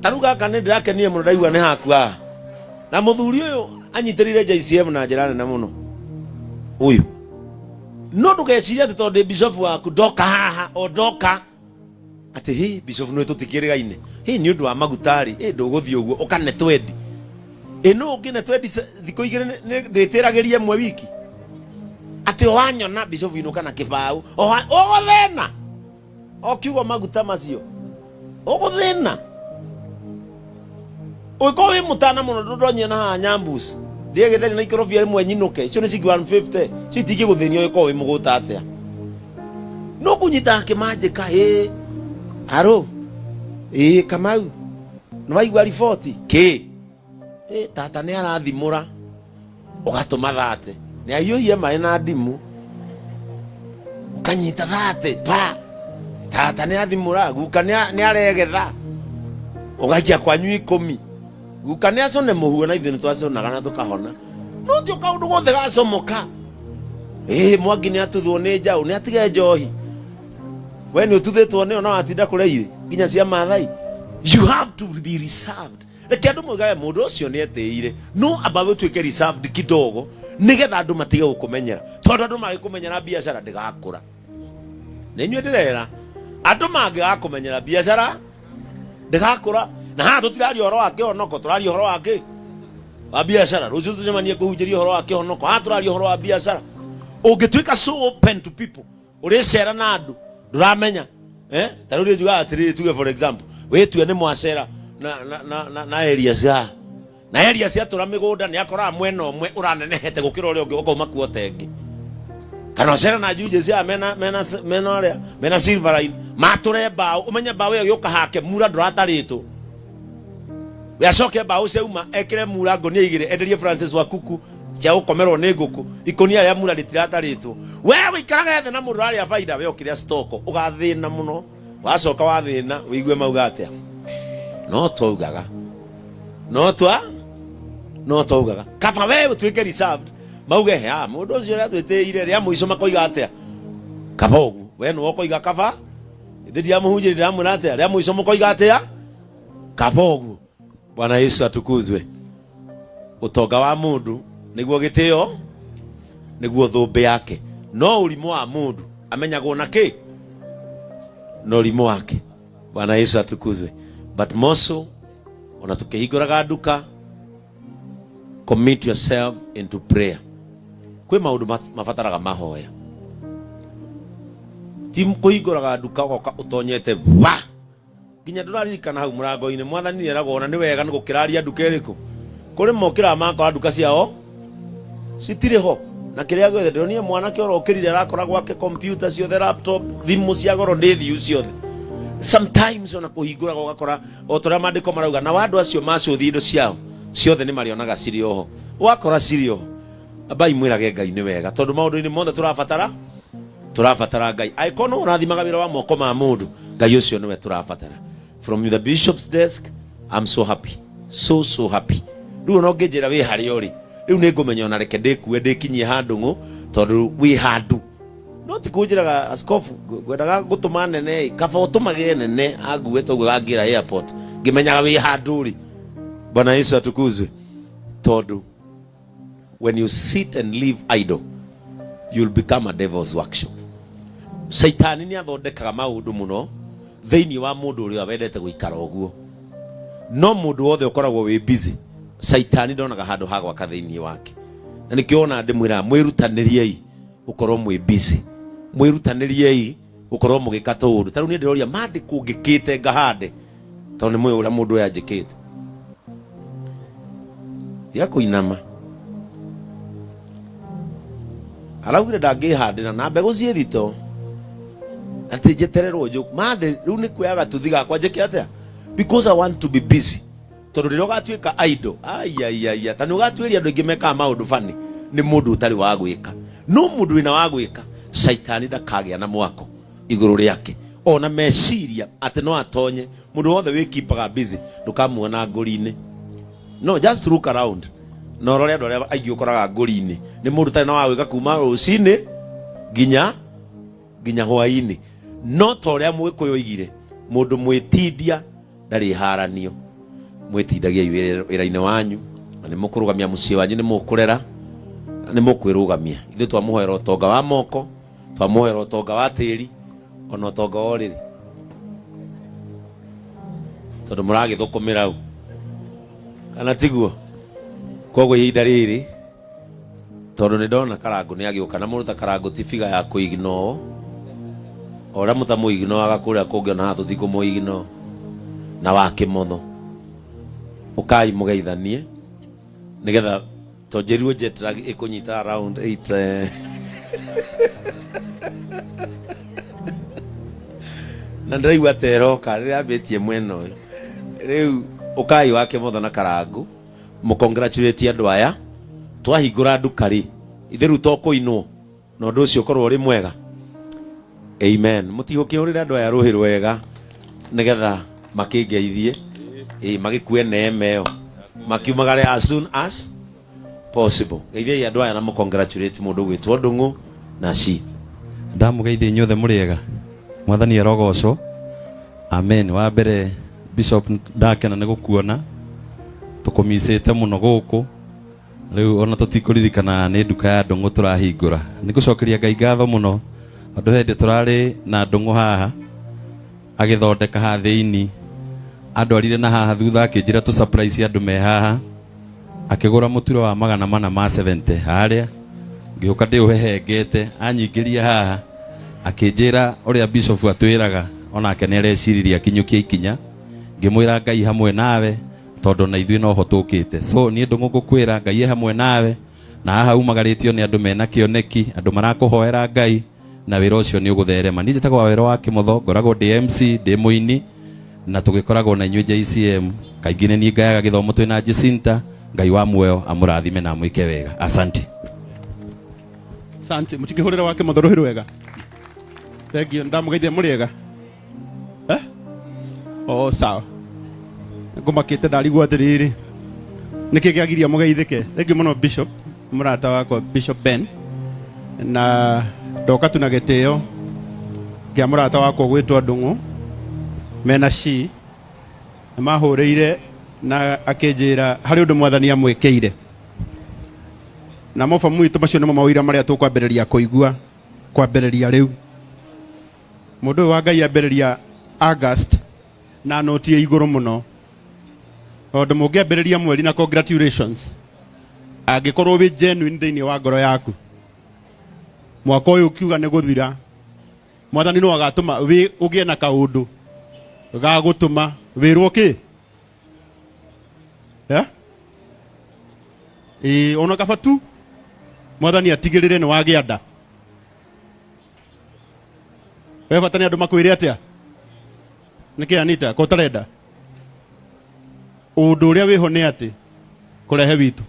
Ta rĩu gaka nĩ ndĩrakenie mũno, ndaigua nĩ haku haha na mũthuri ũyũ anyitĩrĩire JCM na njĩra nene mũno ũyũ. No ndũgecirie atĩ tondũ ndĩ bishop waku ndoka haha o ndoka atĩ hĩ bishop nĩ tũtikĩrĩgaine hĩ nĩ ũndũ wa maguta rĩ, ĩ ndũgũthiĩ ũguo ũkane twendi ĩ nũ ũngĩ ne twendi thikũ igĩrĩ ndĩtĩragĩrie ĩmwe wiki atĩ o wanyona bishop inũka na kĩbaũ o ũgũthĩna o kiugo maguta macio ũgũthĩna ũgĩkorwo wĩ mũtana mũno ndũndonyie na haha nyambus ndĩe gĩtheri na ikorobia rĩmwe nyinũke, icio nĩ ciringi 150, icio itingĩgũthĩnia ũgĩkorwo wĩ mũgũta atĩa. No kũnyita kĩmanjĩka ĩ arũ ĩ Kamau nĩ waigua riboti kĩ ĩ tata nĩ arathimũra ũgatũma thate nĩ ahiũhie maĩ na ndimũ ũkanyita thate pa tata nĩ athimũra guka nĩ aregetha ũgaikia kwanyu 10 guka nĩ acone mũhuo na ithuĩ nĩ twaconaga na tũkahona no ti kaũndũ gothe gacomoka ĩ Mwangi nĩ atuthwo nĩ njaũ nĩ atige njohi we nĩ ũtuthĩtwo nĩyo no watinda kũrĩa irĩ nginya cia Maathai. You have to be reserved. Reke andũ moigage mũndũ ũcio nĩ etĩire, no amba ũtuĩke reserved kidogo nĩgetha andũ matige gũkũmenyera, tondũ andũ mangĩkũmenyera biacara ndĩgakũra. Nĩ inyuĩ ndĩrera, andũ mangĩgakũmenyera biacara ndĩgakũra. Na haha tũtiraria ũhoro wa kĩhonoko, tũraria ũhoro wa kĩ wa biacara. Rũciũ tũcemanie kũhunjĩria ũhoro wa kĩhonoko, haha tũraria ũhoro wa biacara. Ũngĩtuĩka so open to people, ũrĩcera na andũ ndũramenya, eh? Ta rĩu njugaga atĩrĩrĩ, tuge for example wĩtue nĩ mwacera na area cia na area ciatũra mĩgũnda nĩ akoraga mwena ũmwe ũranenehete gũkĩra ũrĩa ũngĩ ũkauma kuota ĩngĩ, kana ũcere na njunjĩ cia mena mena mena ũrĩa mena silver line matũre mbaũ, ũmenye mbaũ ĩyo gĩũka hake mura ndũratarĩtwo, we acoke mbaũ ciauma ekĩre mura ngũnia 2 enderie Francis wa kuku cia gũkomerwo nĩ ngũkũ, ikũnia rĩa mura rĩtiratarĩtwo. We wĩikarage thĩ na mũndũ ũrarĩa baida, we ũkĩrĩa stoko ũgathĩna mũno. Wacoka wathĩna wĩigue mauga atĩa, no twaugaga no twa no twaugaga kaba we ũtuĩke reserved, mauge ya mũndũ ũcio ũrĩa twĩtĩire rĩa mũico makoiga atĩa, kaba ũguo we nĩwe ũkoiga kaba ithĩ ndiramũhunjĩria ndiramwĩra atĩa rĩa mũico mũkoiga atĩa, kaba ũguo. Bwana Yesu atukuzwe. Ũtonga wa mũndũ nĩguo gĩtĩo, nĩguo thũmbĩ yake, no ũrimũ wa mũndũ amenyagwo na kĩ na ũrimũ wake. Bwana Yesu atukuzwe. But more so ona tukĩhingũraga nduka, commit yourself into prayer. Kwĩ maũndũ mabataraga mahoya, ti kũhingũraga nduka ũgoka ũtonyete wa nginya ndũraririkana hau mũrango-inĩ mwathani nĩeragwo ona nĩ wega nĩ gũkĩraria nduka ĩrĩkũ. Kũrĩ mokĩraga makora nduka ciao citirĩ ho na kĩrĩa gĩothe ndĩronire mwanake ũrokĩrire arakora gwake kompiuta ciothe, laptop, thimũ cia goro nĩ thiu ciothe. Sometimes ona kũhingũraga ũgakora o ta ũrĩa maandĩko marauga, nao andũ acio macũthi indo ciao ciothe nĩ marĩonaga cirĩ oho, ũgakora cirĩ oho. Ambai mwĩrage Ngai nĩ wega, tondũ maũndũ-inĩ mothe tũrabatara Ngai. Angĩkorwo no ũrathimaga wĩra wa moko ma mũndũ, Ngai ũcio nĩwe tũrabatara. From the bishop's desk, I'm so happy, so so happy. Rĩu ona ũngĩnjĩra wĩ harĩa ũrĩ rĩu, nĩ ngũmenya ona reke ndĩkue ndĩkinyie handũ ng'ũ, tondũ wĩ handũ no ti kũnjĩraga askofu ngwendaga gũtũma nene ĩ, kaba ũtũmage nene angue toguo gangĩra airport ngĩmenyaga wĩ handũ rĩ. Bwana Yesu atukuzwe. Tondũ when you sit and live idle, you'll become a devil's workshop. Shaitani nĩ athondekaga maũndũ mũno thĩinĩ wa mũndũ ũrĩa wendete gũikara ũguo, no mũndũ wothe ũkoragwo wĩ busy, shaitani ndonaga handũ ha gwaka thĩinĩ wake. Na nĩkĩo ona ndĩmwĩraga mwĩrutanĩriei gũkorwo mwĩ busy, mwĩrutanĩriei gũkorwo mũgĩka tũũndũ. Ta rĩu niĩ ndĩroria mandĩkwo ngĩkĩte ngahande, tondũ nĩ mũĩ ũrĩa mũndũ ũyũ anjĩkĩte. Tiga kũinama, araugire ndangĩhandĩra na mbegũ ciĩ thito atĩ njetererwo njũ mande. Rĩu nĩ kuoya gatuthi gakwa njĩke atĩa? Because I want to be busy, tondũ rĩrĩa ũgatuĩka idle, aiaiaia, ta nĩ ũgatuĩria andũ aingĩ mekaga maũndũ bani nĩ mũndũ ũtarĩ wa gwĩka. No mũndũ wĩna wa gwĩka, caitani ndakagĩa na mwako igũrũ rĩake ona meciria atĩ no atonye. Mũndũ wothe wĩkipaga busy ndũkamuona ngũri-inĩ. No just look around na ũrore andũ arĩa aingĩ ũkoraga ngũri-inĩ nĩ mũndũ ũtarĩ na wa gwĩka kuma rũcinĩ nginya hwaĩ-inĩ. No ta ũrĩa Mũgĩkũyũ oigire, mũndũ mwĩtindia. Ndarĩ haranio. Mwĩtindagiei wĩra-inĩ wanyu na nĩ mũkũrũgamia mũciĩ wanyu, nĩ mũkũrera na nĩ mũkwĩrũgamia. Ithuĩ twamũhoera ũtonga wa moko, twamũhoera ũtonga wa tĩri, ona ũtonga wa ũrĩrĩ, tondũ mũragĩthũkũmĩra u kana tiguo? Koguo ihinda rĩrĩ tondũ nĩ ndona Karangũ nĩ agĩũka, na mũndũ ta Karangũ ti biga ya kũignoo, o ũrĩa mũtamũignoaga kũrĩa kũngĩ, ona haha tũtikũmũignoo. Na wa kĩmotho, ũkai mũgeithanie nĩgetha tonjĩrirwo jet lag ĩkũnyita around 8 na ndĩraigua ta ĩroka rĩrĩa ambĩtie mwena ũyũ. Rĩu ũkai wa kĩmotho na Karangũ mũcongratulate andũ aya. Twahingũra nduka rĩ, ithe rĩu to kũinwo na ũndũ ũcio ũkorwo ũrĩ mwega. Amen. Mũtigũkĩhũrĩra andũ aya rũhĩ rwega nĩgetha makĩngeithie, ĩ magĩkue neema ĩyo makiumagare as soon as possible. Geithiai andũ aya na mũcongratulate mũndũ ũgwĩtwo Ndung'u na ci. Ndamũgeithia inyuothe, mũrĩ ega? Mwathani arogocwo. Amen. Wa mbere, Bishop, ndakena nĩ gũkuona. Tũkũmicĩte mũno gũkũ rĩu, ona tũtikũririkana nĩ nduka ya Ndũng'ũ tũrahingũra. Nĩ ngũcokeria Ngai ngatho mũno tondũ hĩndĩ tũrarĩ na Ndũng'ũ haha agĩthondeka haha thĩini, andwarire na haha thutha, akĩnjĩra tũ surprise andũ me haha, akĩgũra mũturo wa 470 harĩa ngĩũka ndĩũhehengete, anyingĩria haha, akĩnjĩra ũrĩa bishop atwĩraga onake nĩ areciririe akinyũkia ikinya. Ngĩmwĩra Ngai hamwe nawe, tondũ na ithuĩ noho tũkĩte. So niĩ Ndũng'ũ ngũkwĩra Ngai e hamwe nawe, na haha umagarĩtio nĩ andũ mena kĩoneki, andũ marakũhoera Ngai, na wĩra ũcio nĩ ũgũtherema. Niĩ njĩtagwo Wawero wa Kĩmotho, ngoragwo ndĩ MC, ndĩ mũini, na tũgĩkoragwo na inyuĩ JCM kaingĩ. Nĩ niĩ ngayaga gĩthomo twĩ na Jacinta. Ngai wa muoyo amũrathime na amwĩke wega. Asante. Asante. Mũtikĩhũrĩra wa kĩmotho rũhĩ rwega. Thank you. Ndamũgeithia, mũrĩ ega? Eh? Oh, sawa. Ngũmakĩte ndarigwo atĩrĩrĩ, nĩkĩ kĩagiria mũgeithĩke? Thank you mũno, Bishop, mũrata wakwa Bishop Ben, na ndoka tu na gĩtĩo kĩa mũrata wakwa gwĩtwo Ndung'u mena ci nĩ mahũrĩire na akĩnjĩra harĩ ũndũ Mwathani amwĩkĩire, na mobamu witũ. Macio nĩmo mawĩra marĩa tũkwambĩrĩria kũigua kwambĩrĩria rĩu. Mũndũ ũyũ wa Ngai ambĩrĩria August na noti ĩ igũrũ mũno, tondũ mũngĩambĩrĩria mweri na congratulations, angĩkorwo wĩ genuine thĩinĩ wa ngoro yaku, mwaka ũyũ ũkiuga nĩ gũthira, Mwathani no agatũma wĩ ũgĩe na kaũndũ ga gũtũma wĩrwo kĩ. Eh? Ĩĩ, ona kaba tu Mwathani atigĩrĩre nĩ wagĩa nda. We bata nĩ andũ makwĩre atĩa? Nĩkĩ, Anita, ko ũtarenda? Ũndũ ũrĩa wĩho nĩ atĩ kũrehe witũ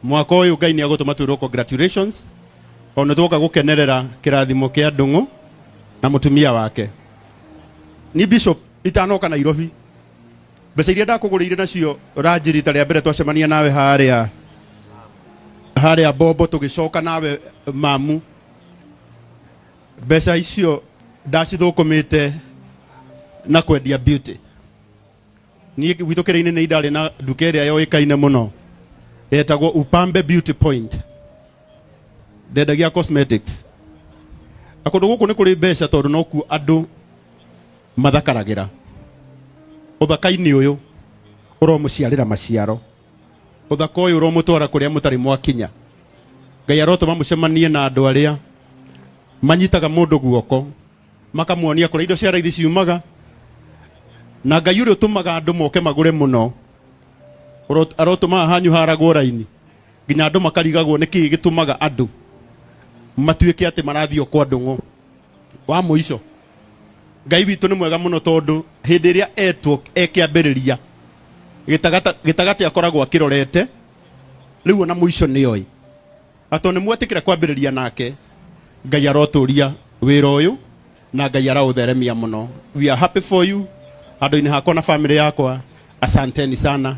mwaka ũyũ, Ngai nĩ agũtũma twĩrwo congratulations, tondũ nĩ twoka gũkenerera kĩrathimo kĩa Ndung'u na mũtumia wake. Ni Bishop, itanoka Nairobi, mbeca iria ndakũgũrĩire nacio ranji rita rĩa mbere twacemania nawe harĩa harĩa Bombo, tũgĩcoka nawe mamu, mbeca icio ndacithũkũmĩte na kwendia beauty. Niĩ gwitũ kĩrĩ-inĩ nĩ ndarĩ na nduka ĩrĩa yoĩkaine mũno yetagwo Upambe Beauty Point, ndendagia cosmetics. Na kũndũ gũkũ nĩ kũrĩ mbeca, tondũ nokuo andũ mathakaragĩra. Ũthaka-inĩ ũyũ ũromũciarĩra maciaro, ũthaka ũyũ ũromũtwara kũrĩa mũtarĩ mwakinya. Ngai arotũma mũcemanie na andũ arĩa manyitaga mũndũ guoko, makamuonia kũrĩa indo cia raithi ciumaga, na Ngai ũrĩa ũtũmaga andũ moke magũre mũno arotũmaga hanyu haragwo raini nginya andũ makarigagwo nĩ kĩĩ gĩtũmaga andũ matuĩke atĩ marathiĩ o kwa Ndũng'ũ. Wa mũico, Ngai witũ nĩ mwega mũno, tondũ hĩndĩ ĩrĩa etwo ekĩambĩrĩria gĩtagatĩ akoragwo akĩrorete rĩu, ona mũico nĩoĩ. Na tondũ nĩ mwetĩkĩra kwambĩrĩria nake, Ngai arotũria wĩra ũyũ na Ngai araũtheremia mũno. We are happy for you. Handũ-inĩ hakwa na family yakwa, asanteni sana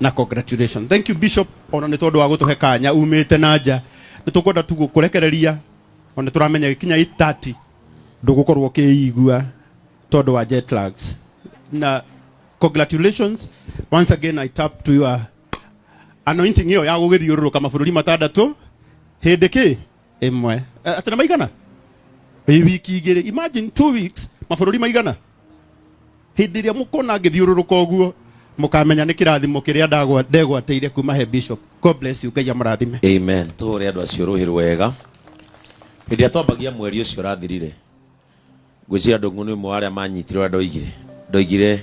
na congratulations. Thank you, Bishop, ona nĩ tondũ wa gũtũhe kanya umĩte na nja. Nĩ tũkwenda tu gũkũrekereria, ona nĩ tũramenya gĩkinya 8:30 ndũgũkorwo ũkĩigua tondũ wa jet lags na Congratulations once again. I tap to your anointing ĩyo ya gũgĩthiũrũrũka mabũrũri matandatũ hĩndĩ kĩ ĩmwe. Atĩ nĩ maigana ĩ wiki 2, imagine 2 weeks, mabũrũri maigana. Hĩndĩ ĩrĩa mũkona ngĩthiũrũrũka ũguo, mũkamenya nĩ kĩrathimo kĩrĩa ndegwatĩire kuma he bishop. God bless you. Ngai amũrathime. Amen. Tũhũre andũ acio rũhĩ rwega. Hĩndĩ ĩrĩa twambagia mweri ũcio ũrathirire, ngwĩciria Ndũng'ũ nĩ ũmwe wa arĩa manyitire ũrĩa ndoigire. Ndoigire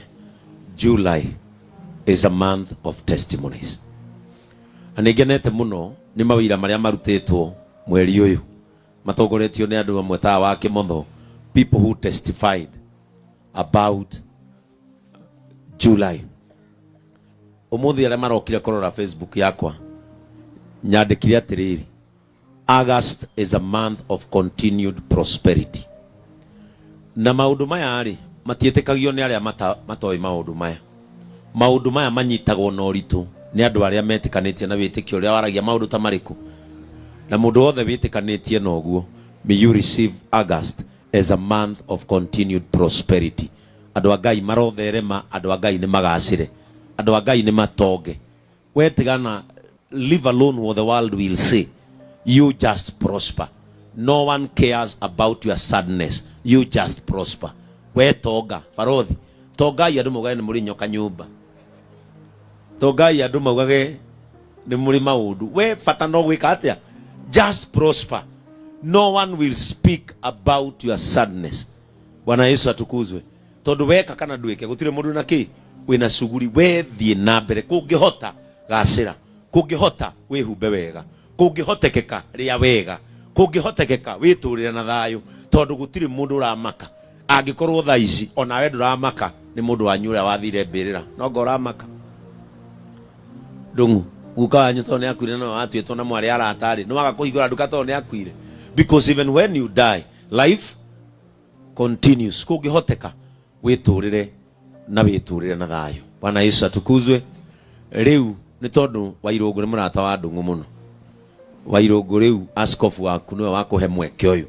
July is a month of testimonies, na nĩ ngenete mũno nĩ mawĩra marĩa marutĩtwo mweri ũyũ matongoretio nĩ andũ amwe ta wa Kĩmotho, people who testified about July. Ũmũthĩ arĩa marokire kũrora Facebook yakwa, nyandĩkire atĩrĩrĩ, "August is a month of continued prosperity." Na maũndũ maya rĩ, matiĩtĩkagio nĩ arĩa matoĩ maũndũ maya. Maũndũ maya manyitagwo na ũritũ nĩ andũ arĩa metĩkanĩtie na wĩtĩkio ũrĩa waragia maũndũ ta marĩkũ. Na mũndũ wothe wĩtĩkanĩtie na ũguo, may you receive August as a month of continued prosperity. Andũ a Ngai marotherema, andũ a Ngai nĩ magacĩre, andũ a Ngai nĩ matonge. We tigana, leave alone what the world will say. You just prosper. No one cares about your sadness. You just prosper. We tonga, barothi tongai, andũ maugage nĩ mũrĩ nyoka nyũmba, tongai, andũ maugage nĩ mũrĩ maũndũ. We bata no gwĩka atĩa? Just prosper. No one will speak about your sadness. Bwana Yesu atukuzwe. Tondu weka kana ndwike, gutire mundu na ki wina cuguri. We thie na mbere. Kungihota gacira, kungihota wihumbe wega, kungihotekeka ria wega, kungihotekeka witurire na thayu, tondu gutire mundu uramaka. Angikorwo thaa ici onawe nduramaka ni mundu wanyu uria wathire mbirira, no ngo uramaka Ndung'u guka wanyu tondũ nĩ akuire, no watuĩtwo na mwarĩ arata rĩ, nĩ waga kũhingũra nduka tondũ nĩ akuire? Because even when you die, life continues. Kũngĩhoteka wĩtũrĩre na wĩtũrĩre na thayũ. Bwana Yesu atukuzwe. Rĩu nĩ tondũ Wairũngũ nĩ mũrata wa Ndung'u mũno, Wairũngũ, rĩu askofu waku nĩwe wakũhe mweke ũyũ.